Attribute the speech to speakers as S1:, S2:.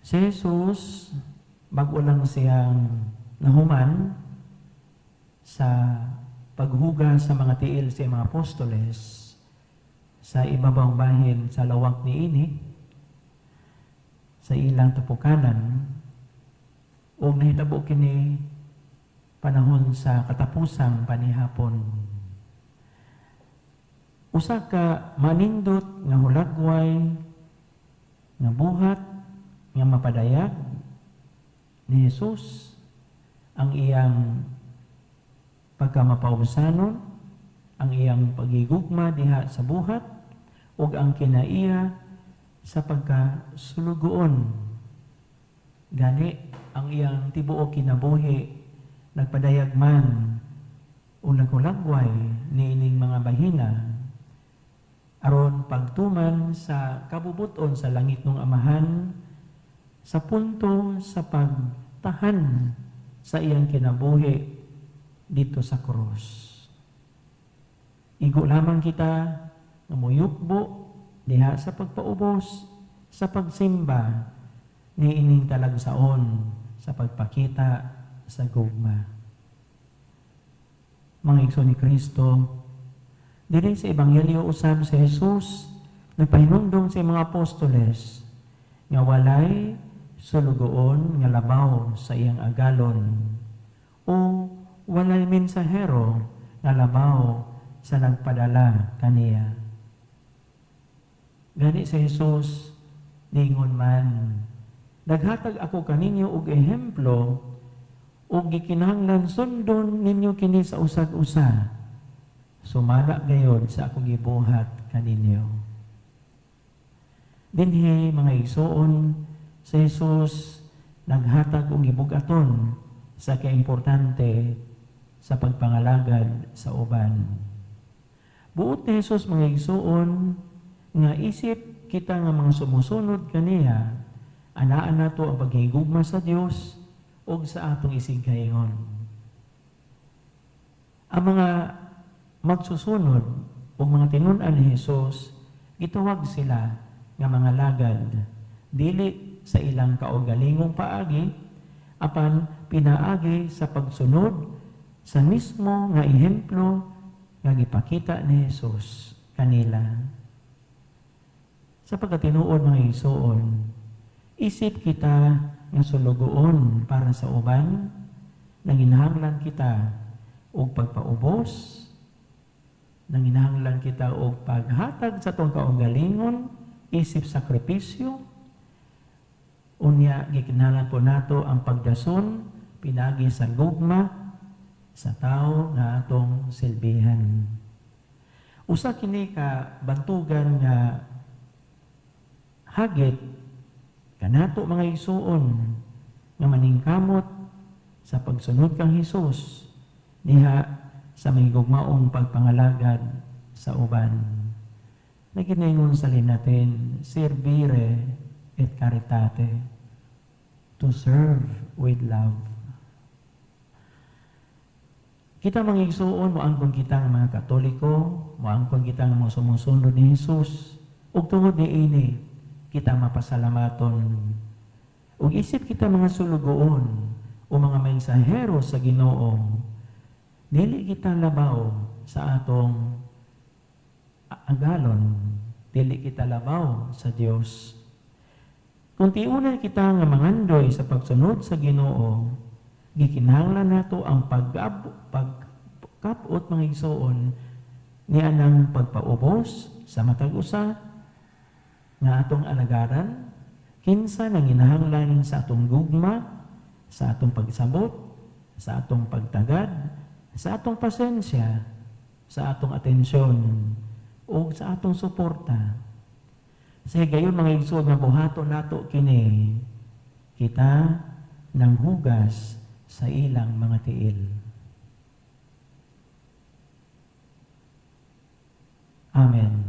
S1: Si Jesus, bag-o lang siyang nahuman sa paghugas sa mga tiil sa mga apostoles sa ibabaw bahin sa lawak niini sa ilang tapukanan, ug nahitabo kini panahon sa katapusang panihapon. Usa ka manindot nga hulagway nga buhat nga mapadayag ni Jesus ang iyang pagkamapaubsanon, ang iyang pagigugma diha sa buhat ug ang kinaiya sa pagkasulugoon. Gani ang iyang tibuok kinabuhi nagpadayag man o naghulagway niining mga bahina aron pagtuman sa kabubuton sa langitnong Amahan sa punto sa pagtahan sa iyang kinabuhi dito sa krus. Igo lamang kita nga moyukbo diha sa pagpaubos sa pagsimba niining talagsaon sa pagpakita sa gugma. Mga igsoon ni Kristo, diri sa Ebanghelyo usab, si Jesus nagpahinumdom sa mga apostoles nga walay sulugoon nga labaw sa iyang agalon o walay mensahero nga labaw sa nagpadala kaniya. Gani si Jesus ningon man, "Naghatag ako kaninyo og ehemplo ug gikinahanglan sundon ninyo kini sa usag-usa sumala gayod sa akong gibuhat kaninyo." Dinhi, mga igsoon, si Jesus naghatag og gibug-aton sa kaimportante sa pagpangalagad sa uban. Buot ni Jesus, mga igsoon, nga isip kita nga mga sumusunod kaniya, anaan nato ang paghigugma sa Dios ug sa atong isigkahigayongon. Ang mga magsusunod o mga tinun-an ni Jesus, gitawag sila nga mga lagad, dili sa ilang kaugalingong paagi, apan pinaagi sa pagsunod sa mismo nga ehemplo nga gipakita ni Jesus kanila. Sa pagkatinuod, mga igsoon, isip kita nga sulugoon para sa uban, nanginahanglan kita og pagpaubos, nanginahanglan kita og paghatag sa atong kaugalingon, isip sakripisyo. Unya, gikinahanglan po nato ang pagdason pinaagi sa gugma sa tao nga atong silbihan. Usa kini ka bantugan nga hagit kanato, mga igsuon, nga maningkamot sa pagsunod kang Hesus diha sa mahigugmaong pagpangalagad sa uban. Naginingon sa Latin, servire et caritate, to serve with love. Kita, mga igsuon, moangkon kita nga mga Katoliko, moangkon kita nga mga sumusunod ni Jesus, ug tungod niini, kita mapasalamaton. Ug isip kita mga sulugoon o mga mensahero sa Ginoo, dili kita labaw sa atong agalon, dili kita labaw sa Dios. Kung tiunan kita nga mangandoy sa pagsunod sa Ginoo, gikinahanglan nato ang pagkapot, mga igsoon, ni anang pagpaubos sa matag usa nga atong alagaran, kinsa nanginahanglan sa atong gugma, sa atong pagsabot, sa atong pagtagad, sa atong pasensya, sa atong atensyon, o sa atong suporta. Sa higayon, mga igsoon, nga buhaton nato kini, kita nanghugas sa ilang mga tiil. Amen.